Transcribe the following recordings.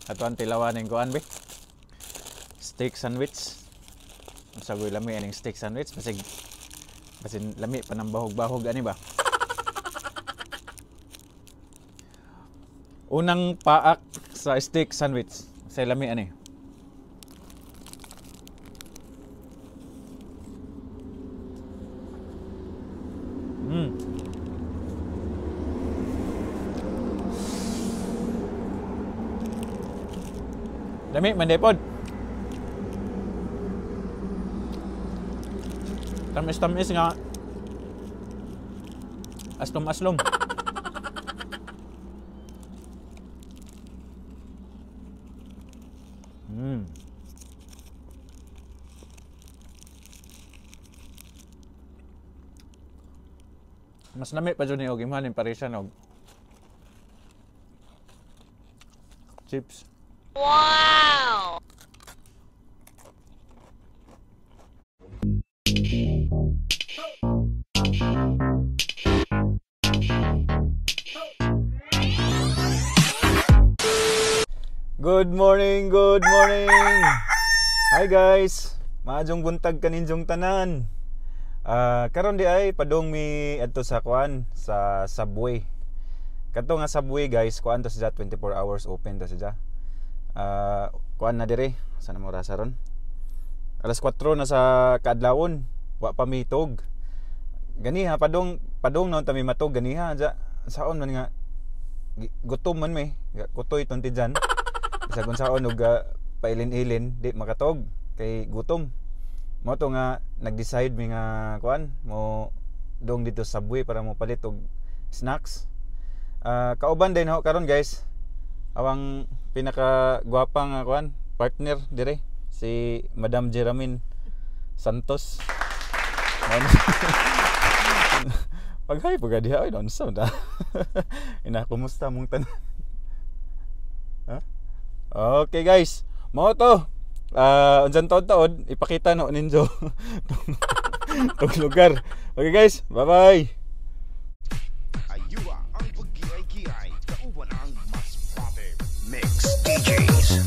Ato ang tilawan ning kuan be. Steak sandwich. Unsa goy lami aning steak sandwich, basig basin lami pa ng bahog-bahog ani ba. Unang paak sa steak sandwich. Sa lami ani. Lami man pod. Tamis-tamis nga. Aslom-aslom. Mas lami pa jud ni og imhanin parisa og chips. Wow! Good morning, good morning. Hi guys. Maayong buntag kaninjong tanan. Karon di ay padung mi adto sa kuan sa Subway. Kadto nga Subway guys, kuan to siya 24 hours open to siya. Kuan na dire, sa na mo rasa ron? Alas 4 na sa kaadlawon, wa pa mi tog. Ganiha padung padung na ta mi matog ganiha ja. Saon man nga gutom man mi, kutoy tunti dyan. Bisag unsaon og pailin-ilin di makatog kay gutom. Mo to nga nag-decide mi nga kuan mo dong dito sa Subway para mo palit og snacks. Kauban din ho karon guys. Awang pinaka gwapa nga kuan partner dire si Madam Jeramin Santos. Pag-hi po diha oy don sa da. Ina kumusta mong tanan? Ha? Okay guys, mao to. Unsan taod-taod ipakita no ninyo tong lugar. Okay guys, bye-bye. Ayua ang paggiay-giay, kauban ang Masbate Mix DJs.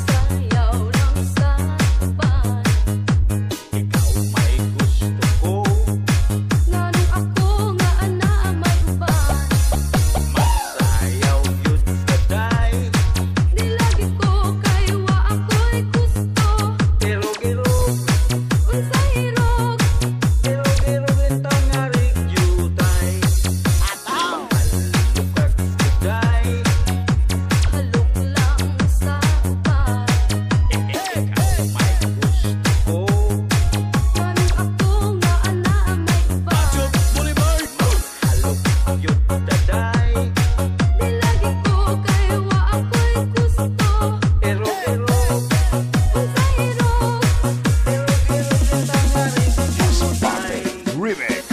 Sayaw ng saban. Nganong ako nga ana may uban. Nilagi ko kay wa ako'y gusto. Unsay irog? Halok lang sa uban. Nganong ako nga ana may uban. Nilagi ko kay wa ako'y gusto. Unsay irog? Masbate Remix.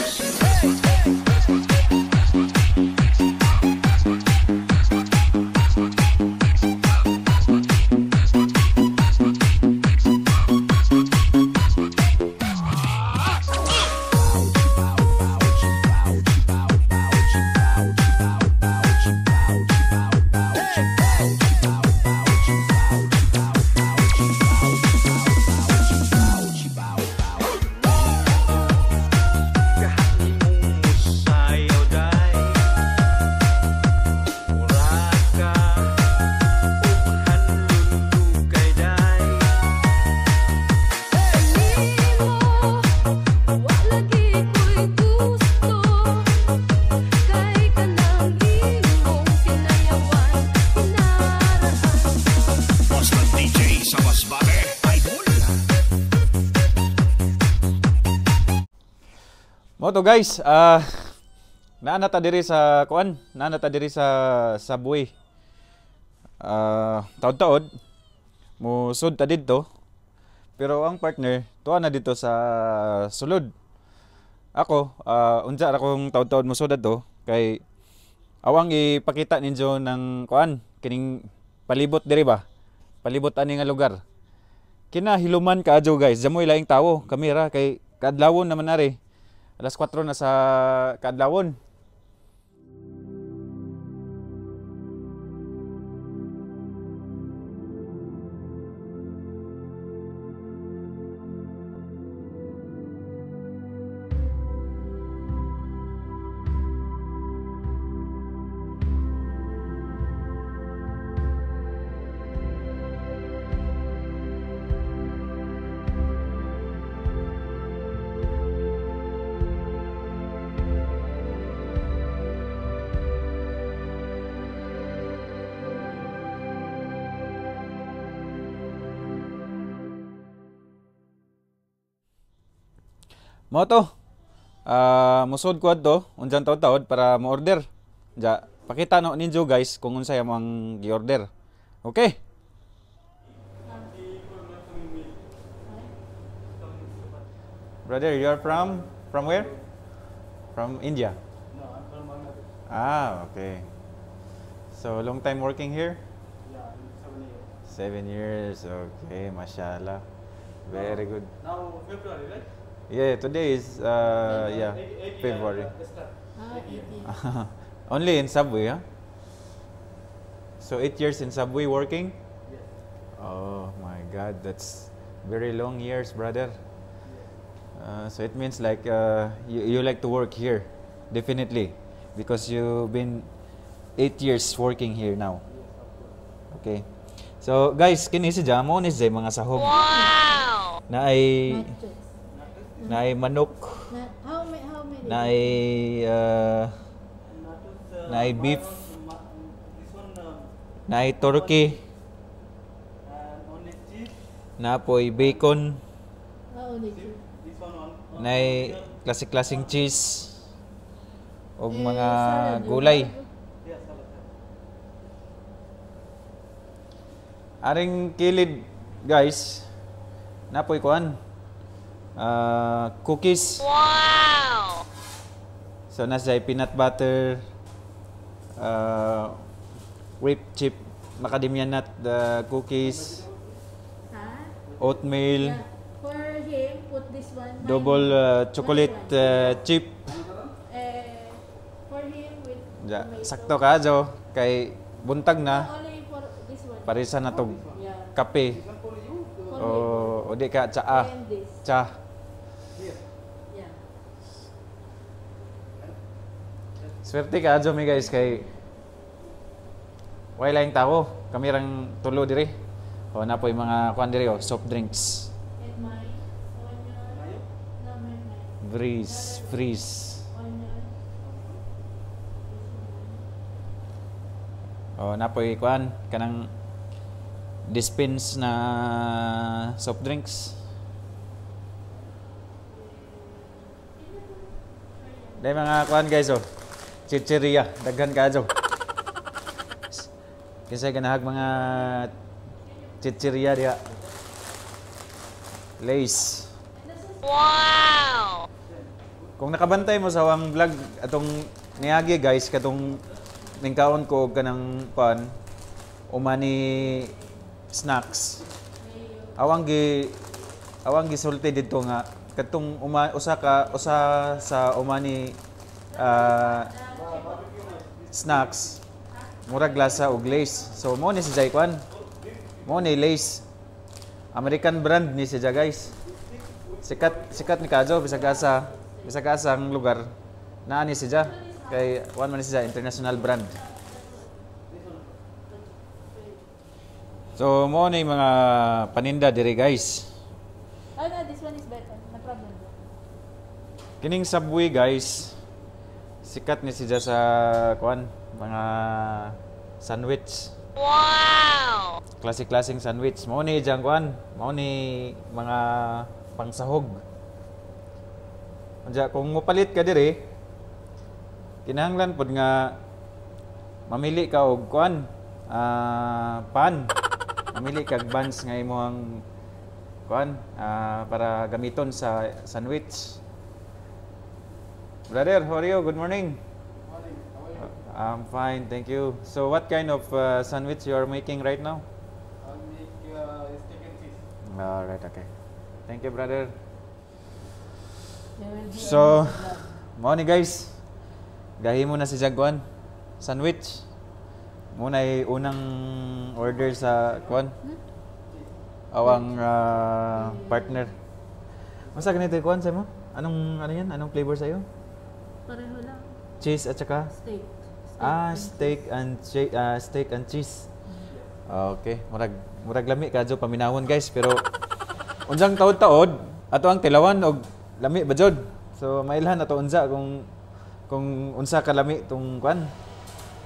Nimo, wa lagi ko'y gusto. Kay kanang imong pinayawan, kinaraan. Basta DJ sa Masbate Idol. Mo to guys, naa na ta diri sa kuan, naa na ta diri sa Subway. Taod-taod Musud ta didto. Pero ang partner tuwa na dito sa sulod. Ako, unsa ra kong taud-taud musud adto kay awang ipakita ninyo ng kuan kining palibot diri ba? Palibot ani nga lugar. Kina hiluman kaadyo guys, jamoy laing tawo, kamera kay kaadlawon naman ari. Alas 4 na sa kaadlawon. Mo to. Musod ko adto unjang taud-taud para mo-order. Ja, pakita no ninyo guys kung unsay among gi-order. Okay. Brother, you are from where? From India. No, I'm from Bangladesh. Ah, okay. So long time working here? Yeah, 7 years. 7 years. Okay, mashallah. Very good. Now February, right? Yeah, today is yeah, February. Only in Subway, huh? So 8 years in Subway working? Yes. Oh my God, that's very long years, brother. So it means like you like to work here, definitely, because you've been 8 years working here now. Yes, of course. Okay. So guys, kini si Jamo ni siya mga sahog. Wow! Na ay manok, How many? na ay na ay beef, na ay turkey, na po'y bacon, na ay klase-klaseng cheese, og mga gulay. Aring kilid guys, na po'y kuan. Cookies. Wow! So nasa peanut butter, whipped chip, macadamia nut cookies, oatmeal, Yeah. For him, put this one. Double chocolate chip. For him with Ja, tomato. sakto ka jo kay buntag na. Only for this one. Parisa na tog Yeah. kape. O di ka tsaa. And this. Tsa. Yeah. Swerte ka adyo mi guys kay way laing tawo. Kami rang tulo diri. O na po'y mga kuan diri o soft drinks. And my onion. No, my. Breeze, freeze. Onion. O na po'y kuan kanang dispense na soft drinks. Dahil mga kuan guys oh. Chichiria, daghan ka adyo. Kinsay ganahag mga chichiria diha. Lace. Wow! Kung nakabantay mo sa awang vlog atong niagi guys katong ningkaon ko og kanang kuan umani snacks. Awang gisulti didto nga katong usa sa umani snacks murag lasa og Lays. So mo ni si Jai kwan. Mo ni Lays. American brand ni siya guys. Sikat ni kajo bisag asa ang lugar naa ni siya kay kuan man ni siya international brand. So mo ni mga paninda diri guys. Oh no, this one is better. No problem. Kining Subway guys, sikat ni siya sa kuan mga sandwich. Wow! Klase-klaseng sandwich. Mao ni diyang kuan, mao ni mga pangsahog. Unja kung mopalit ka diri, kinahanglan pod nga mamili ka og kuan, pan. Mamili kag buns nga imong kuan para gamiton sa sandwich. Brother, how are you? Good morning. Morning. How are you? I'm fine, thank you. So what kind of sandwich you are making right now? I'll make steak and cheese. All right, okay. Thank you, brother. There will be So, a vlog. mao ni guys. Gahimo na si Jaguan. Sandwich. Muna ay unang order sa kuan. Awang partner. Masa ganito yung kuan sa mo? Anong ano yan? Anong flavor sa iyo? Pareho lang. Cheese at saka Steak. Steak and steak and steak and cheese. Okay, murag murag lami kadyo paminawon guys, pero unsang taod-taod ato ang tilawan og lami ba jud. So mailhan ato unsa kung unsa ka lami tong kuan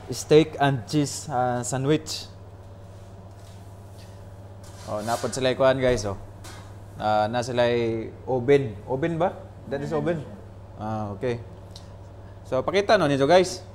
steak and cheese sandwich. Oh, napod sila kuan guys oh. Na sila oven. Oven ba? That is oven. Okay. So pakita no ninyo guys.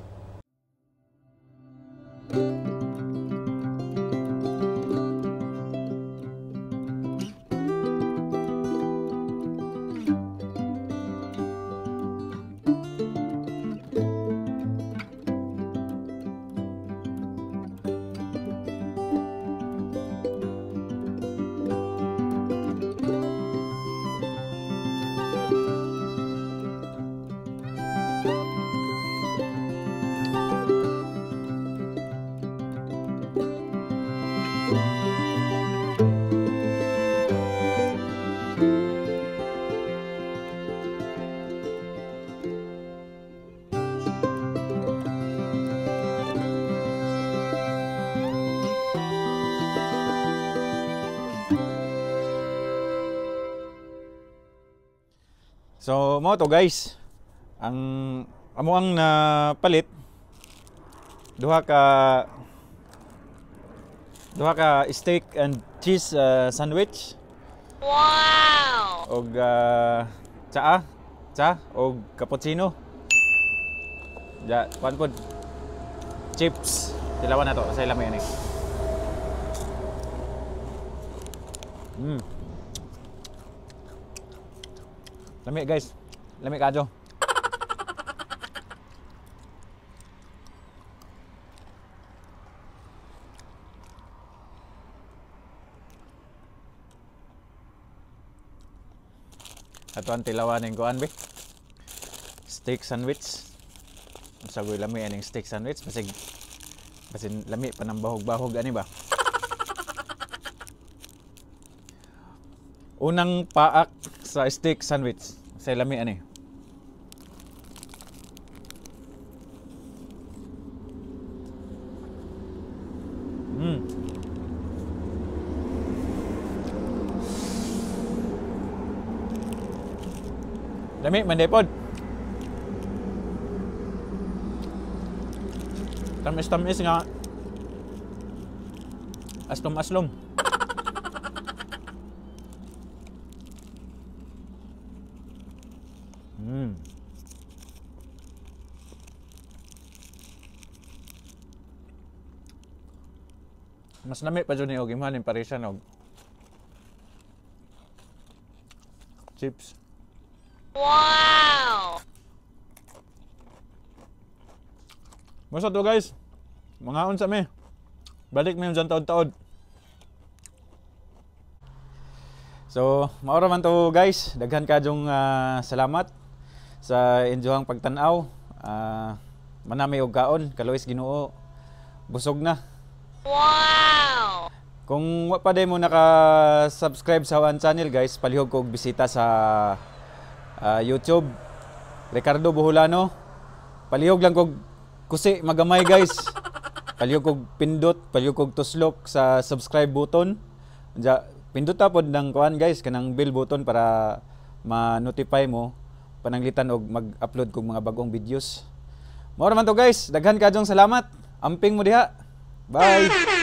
So mo to guys, ang amo ang napalit duha ka steak and cheese sandwich. Wow! Og tsaa og cappuccino. Ja, kuan pod chips. Tilawan na to sa lami ani. Lami guys. Lami kadyo. Ato ang tilawan ning kuan be. Steak sandwich. Unsa goy lami aning steak sandwich basig basin lami pa ng bahog-bahog ani ba. Unang paak sa steak sandwich. Sa lami ani. Lami man pod. Tamis-tamis nga. Aslom-aslom. Mas lami pa jud ni og imhan ning parisan og chips. Wow! Basta to guys. Mangaon sa mi. Balik mi dyan taod-taod. So, maura man to guys. Daghan kadyong salamat sa inyohang pagtan-aw. Manami og kaon, kaluoy Ginoo. Busog na. Wow! Kung wa pa day mo naka-subscribe sa one channel guys, palihog ko og bisita sa YouTube. Ricardo Boholano. Palihog lang kog kusi magamay guys. Palihog kog pindot, palihog kog tuslok sa subscribe button. Ja, pindot ta pod ng kuan guys, kanang bell button para ma-notify mo pananglitan og mag-upload kog mga bagong videos. Mao ra man to guys, daghan kadyong salamat. Amping mo diha. Bye.